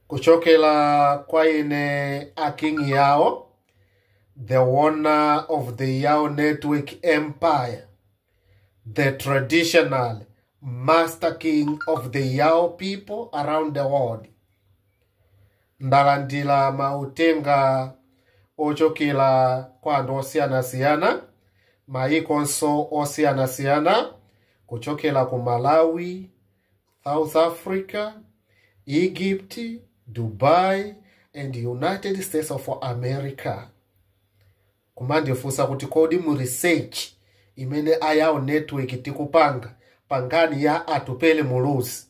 Kuchokera kwa ine a King Yao, the owner of the Yao Network Empire, the traditional master king of the Yao people around the world. Ndalandira mautenga ochokera kwa anthu osiyanasiyana, mayikonso osiyanasiyana, kuchokera ku Malawi, South Africa, Egypt, Dubai and United States of America, kumandifunsa kuti kodi mu research imene a Yao Network tikupanga pangani ya Atupele Muluzi,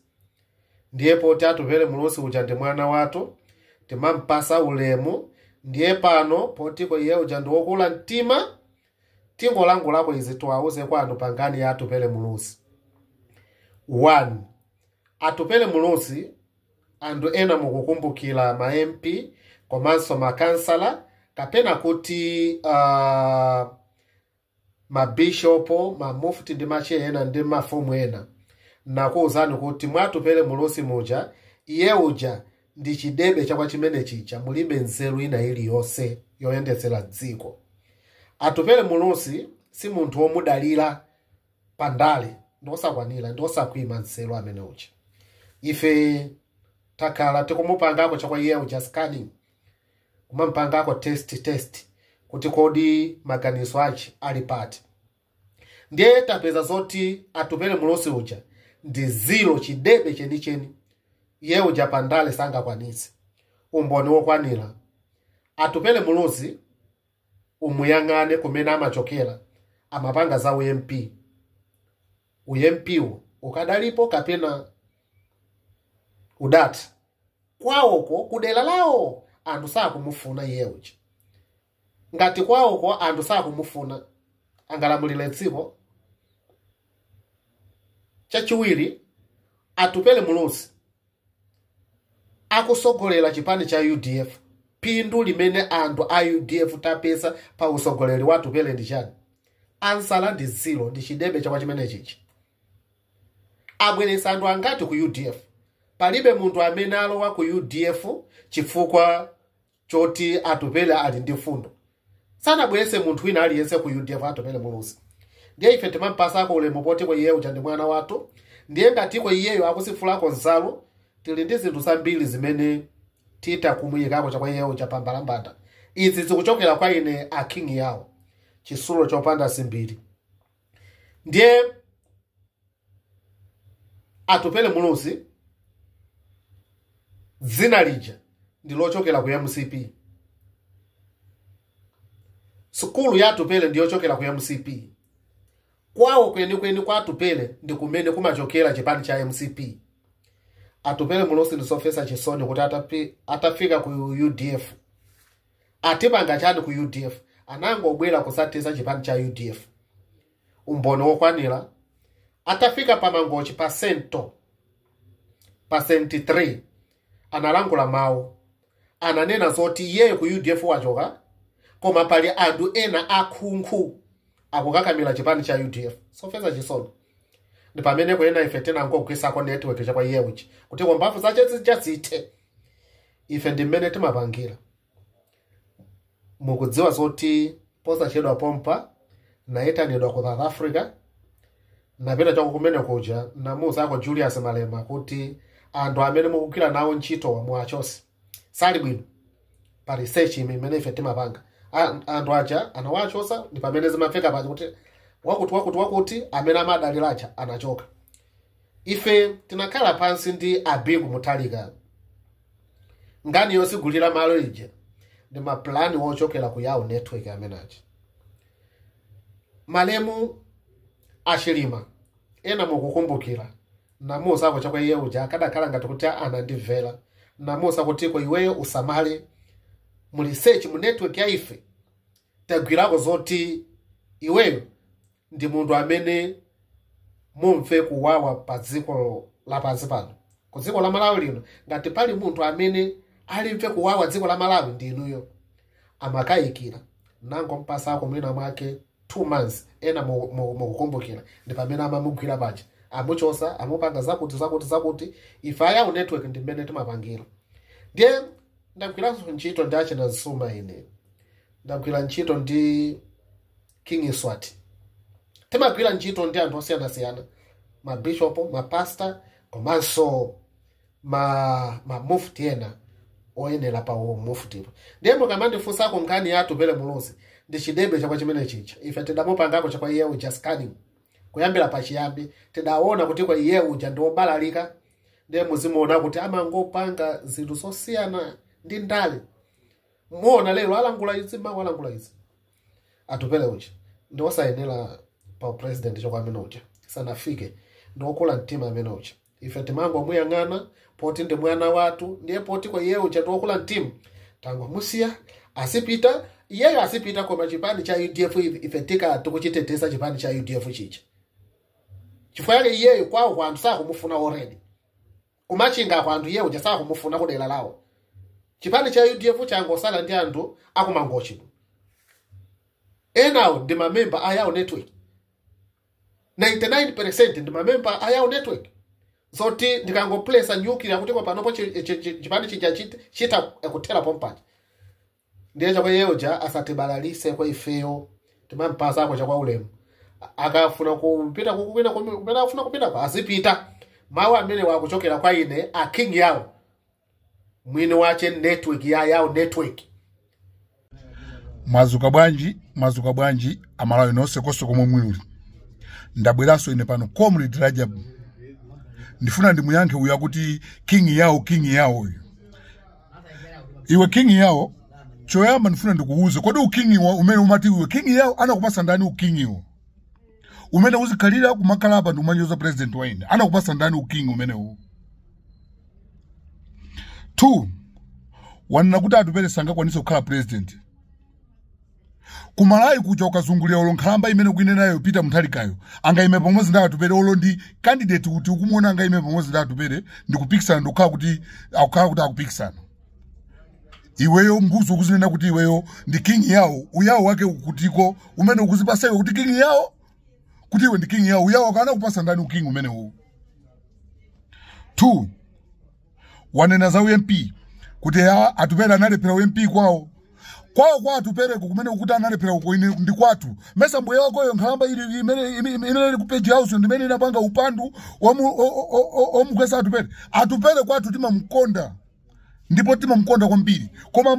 ndiye poti Atupele Muluzi uja ndi mwana wathu, timampasa ulemu, ndiye pano potiko iye uja ndi wokula mtima, tingolangulako izi tiwauze kwa anthu pangani ya Atupele Muluzi. 1, Atupele Muluzi, anthu ena mukukumbukira, ma MP komanso makansala kapena kuti mabishopo, mamufti ndi macheya ena ndi mafumu ena, nakuwuzani kuti mwatupele Muluzi muja, iye uja ndi chidebe chakwa chimene chija, mulibe nzeru ina iliyonse yoyendetsera dziko. Atupele Muluzi si munthu womudalira pandale, ndiosakwanira, ndiosakwima nzeru amene uja. Ife takhala tikumupangako chakwa iye uja scanning, kumampangako test kuti kodi maganizo ache ali pati. Ndiye tapeza zoti Atupele Muluzi uja ndi zero, chidebe chenicheni, iye uja pandale sangakwanitse. Umboni wokwanira, Atupele Muluzi umuyang'ane kumene amachokera, amapanga za u MP. U MP wo ukadalipo kapena udati kwawoko kudera lawo anthu sakumufuna iye uja? Ngati kwawoko anthu sakumufuna, angalamulire dziko? Chachiwiri, Atupele Muluzi akusogolera chipani cha UDF. Phindu limene anthu a UDF tapeza pa usogoleri wa Atupele ndi chani? Answer ndi zero, ndi chidebe chakwa chimene chichi. Abweresa anthu angati ku UDF? Palibe munthu amene alowa ku UDF chifukwa choti Atupele ali ndi fundo. Sanabwerese munthu wina aliyense ku UDF Atupele Muluzi. Ndiye ife timampasako ulemu potiko iye uja ndi mwana wathu. Ndiye ngatiko iyeyo akusifulako nsalu, tili ndi zinthu zambiri zimene tita kumuyikako chakwa iye uja pambalambanda. Izi zikuchokera kwa ine a King Yawo, chisulo chopanda simbiri. Ndiye Atupele Muluzi dzina lija ndi lochokera ku MCP. Sukulu ya Atupele ndi yochokera ku MCP. Kwawo kwenikweni kwa Atupele ndi kumene kumachokera chipani cha MCP. Atupele Muluzi ndisofesa chisoni kuti atafika ku UDF, atipanga chani ku UDF? Anangobwera kusatisa chipani cha UDF. Umboni wokwanira, atafika pa Mangochi pa sento pa 73, analangula mawu, ananena zoti iyeyo ku UDF wachoka, koma pali anthu ena akhunkhu akukakamira chipani cha UDF. Sofesa chisoni ndi pamene kuyena ife tinangogwisako network chakwa iye uchi kuti mphamvu zache zijazithe. Ife ndi mmene timapangira. Mukudziwa zoti posachedwa pompa nayitanidwa ku South Africa, napita chako kumene kuja, namuwuzako Julius Malema kuti anthu amene mukugwira nawo ntchito muachose, sali bwino pa research imene ife timapanga. Anthu aja anawachosa. Ndi pamene zimafika paja kuti wakuti wakuti wakuti amene amadalira aja anachoka. Ife tinakhala pansi ndi a Bingu Mutharika, ngani yosigulira malo ija ndi mapulani wochokera ku Yawo Network amene aja. Malemu a Chilima, ena mukukumbukira, namuwuzako chakwa iye uja, akadakhala ngati kuti anandimvera, namuwuza kutiko iweyo usamale, mu research mu network ya ife tagwirako zoti iweyo ndi munthu amene mumve kuwawa pa dziko lapansi pano, ku dziko la Malawi lino. Ngati pali munthu amene alimve kuwawa dziko la Malawi, ndi inuyo. Amakayikira, nangompasako mwina mwake 2 months. Ena mukukumbukira, ndi pamene amamugwira paja, amuchosa, amupanga zakuti zakuti zakuti. Ife a Yawo Network ndi mmene timapangira. Ndiye ndagwiranso ntchito ndi achina Zuma, ine ndagwira ntchito ndi King Swati, timagwira ntchito ndi anthu osiyanasiyana, mabishopo, mapasta, komanso ma mufti ena oyenera pa muftipo. Ndiye mukamandifunsako nkhani ya Atupele Muluzi, ndi chidebe chakwa chimene chija ife tidamupangako chakwa iye uja scanning kuyambira pachiyambi, tidaona kuti kwa iye uja ndi wobalalika. Ndiye muzimuona kuti amangopanga zinthu zosiyana ndi ndale. Muona lero alangula izi, mawu alangula izi. Atupele uja ndi osayenera pa president chokwa amene uja sanafike, ndi wokula mtima amene uja. Ife timangomuyang'ana poti ndi mwana wathu, ndiye poti kwa iye uja ndi wokula mtima, tangomusiya asipita, iyeyo asipita. Koma chipani cha UDF ife tika tikuchiteteza chipani cha UDF chicha, chifukwa yake iyeyo kwawo kwa anthu sakumufuna already, kumachinga kwa anthu iye uja sakumufuna kudera lawo. Chipani cha UDF changosala ndi anthu akumangochi, enawo ndi mamemba a Yawo Network, 99% ndi mamemba a Yawo Network. Zoti ndikangoplesa nyukira kuti kwa panopo chipani chija chita kuthera pompaja. Ndiye chakwe iye uja asatibalalise kwa ifeyo, timampasako chakwa ulemu. Akafuna kupita kupita kumene afuna kupita azipita. Mawu amene wakuchokera kwa ine a King Yawo, mwini wache network ya Yawo Network. Mwazuka bwanji? Mwazuka bwanji Amalawi nonse konse komwe muli? Ndabweranso ine pano, Comrade Rajab. Ndifuna ndimuyankhe uyu akuti King Yawo. King Yawo uyu, iwe King Yawo, choyamba ndifuna ndikuuze, kodi ukingi umene umati iwe King Yawo anakupasa ndani? Ukingiwo umene uzikhalira kumakhala apa ndi umanyoza president wa ine, anakupasa ndani ukingi umenewu? Two, wanena kuti Atupele sangakwanise kukhala president. Kumalawi kuja ukazungulira, olo nkhalamba imene ukuinenayo Peter Mutharikayo angayime pamodzi ndi Atupele? Olo ndi candidate kuti ukumuona angayime pamodzi ndi Atupele ndikupikisana, ndikukhala kuti akukhala kuti akupikisana? Iweyo mbuzi ukuzinena kuti iweyo ndi King Yawo, uyawo wake ukutiko umene ukuzipasa iwe kuti King Yawo, kuti iwe ndi King Yawo? Uyawo akana kupasa ndani uking umenewu? Two, wanena za uMP kuti Atupele analephera uMP kwawo. Kwawo kwa Atupereko kumene ukuti analephera uko, ine ndi kwathu. Mesa mbuye wakoyo nkhalamba ili imene ili ku Page House ndimene inapanga upandu omugwesa Atupere? Atupere kwathu timamkonda, ndipo timamkonda kwambiri, koma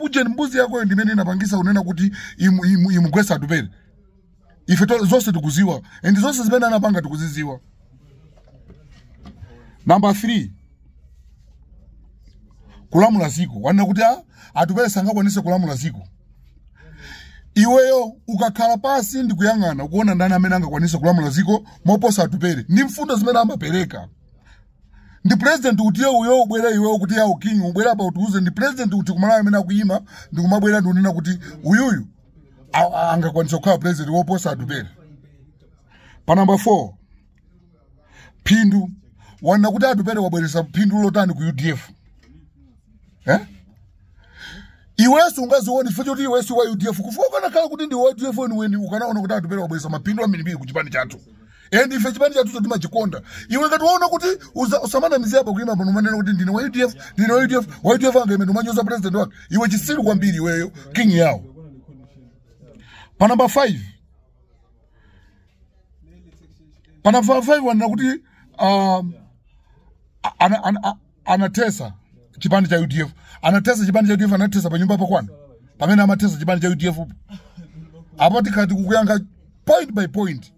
ujeni mbuzi yakoyo ndimene inapangisa kunena kuti imugwesa Atupere. Ife zonse tikuziwa, and zonse zimene anapanga tikuziziwa. Number 3, kulamula ziko. Wanena kuti Atupere sangakwanise kulamula ziko. Iweyo ukakhala pasi ndikuyang'ana, ukuona ndani amene angakwanise kulamula ziko moposa Atupere ndi mfundo zimene amapereka? Ndi president kuti uyo ubwere iweyo kuti yawo king, ubwere apa utiuze ndi president kuti kumalawi amene akuyima ndikumabwera ndikunena kuti uyuyu angakwanisa kukhala president woposa Atupere? Pa number 4, phindu. Wanena kuti Atupere wabweresa phindu lotani ku UDF, eh? Iwenso ungazione chifukwa choti iwenso wa UDF kufuka. Ukanakhala kuti ndi wa UDF weniweni, ukanaona kuti Atupere wabweresa maphindu ambirimbiri ku chipani chathu, and ife chipani chathucho timachikonda. Iwe ngati waona kuti usamanamizira apa kuima pano umanena kuti ndine wa UDF, ndine wa UDF. Wa UDF anga imene umanyoza president wake? Iwe chisiru kwambiri iweyo, King Yawo. Pa number 5, pa number 5 wanena kuti anatesa chipani cha UDF, anatesa chipani cha UDF. Anatesa pa nyumba pakwanu pamene amatesa chipani cha UDF? Apo tikati kukuyankha point by point.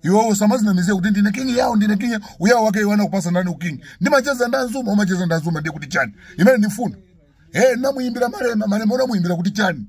Iwe usamazinamizie kuti ndine King Yawo, ndine King Yawo. Uyawo wake iwe anakupasa ndani uking? Ndimacheza ndanzuma, umacheza ndanzuma ndiye kuti chani? Imene ndifuna, hey, namuyimbira Malema. Malema unamuyimbira kuti chani?